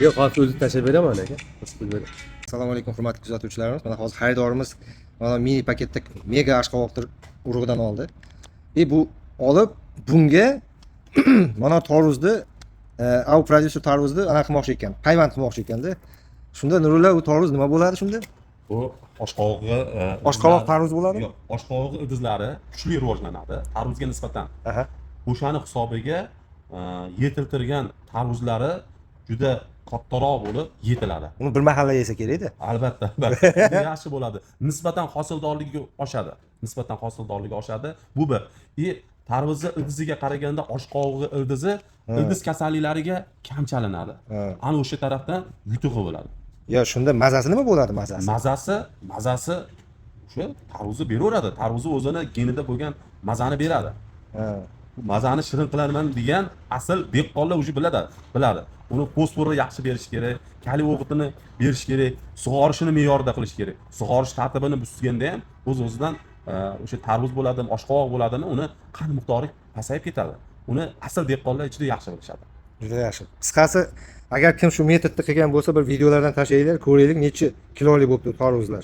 Yo'q, hozir o'zi tashlab beraman, aka. Hozir pul beraman. Assalomu alaykum, hurmatli kuzatuvchilarimiz. Mana hozir xaridorimiz mana mini paketda mega oshqovoqni urug'idan oldi. И bu olib, bunga mana tarvuzni, av prodyuser tarvuzni anaqa qilmoqchi ekan, payvand qilmoqchi ekanda. Shunda, Nurulla, u tarvuz nima bo'ladi shunda? Bu oshqovog'i Oshqovoq tarvuz bo'ladimi? Yo'q, oshqovog'i ildizlari kuchli rivojlanadi tarvuzga nisbatan. O'shani hisobiga yetiltirgan tarvuzlari juda kattaroq bo'lib yetiladi. Uni bir mahalla yesa kerakda. Albatta, albatta. Juda yaxshi bo'ladi. Nisbatan hosildorligi oshadi. Nisbatan hosildorligi oshadi. Bu bir. И tarvuzni ildiziga qaraganda oshqovog'i ildizi ildiz kasalliklariga kam chalinadi. Ana o'sha tarafdan yutug'i bo'ladi. Yo, shunda mazasi nima bo'ladi, mazasi? Mazasi o'sha tarvuzni beraveradi. Tarvuzi o'zini genida bo'lgan mazani beradi. Mazani shirin qilaman degan asl dehqonlar уже biladi, biladi. Uni fosforni yaxshi berish kerak, kaliy o'g'itini berish kerak, sug'orishini me'yorida qilish kerak. Sug'orish tartibini buzganda ham o'z o'zidan o'sha tarvuz bo'ladimi, oshqovoq bo'ladimi, uni qand miqdori pasayib ketadi. Uni asl dehqonlar juda yaxshi bilishadi. Juda yaxshi. Qisqasi, agar kim shu metodni qilgan bo'lsa, bir videolardan tashlanglar, ko'raylik, necha kilolik bo'libdi tarvuzlar.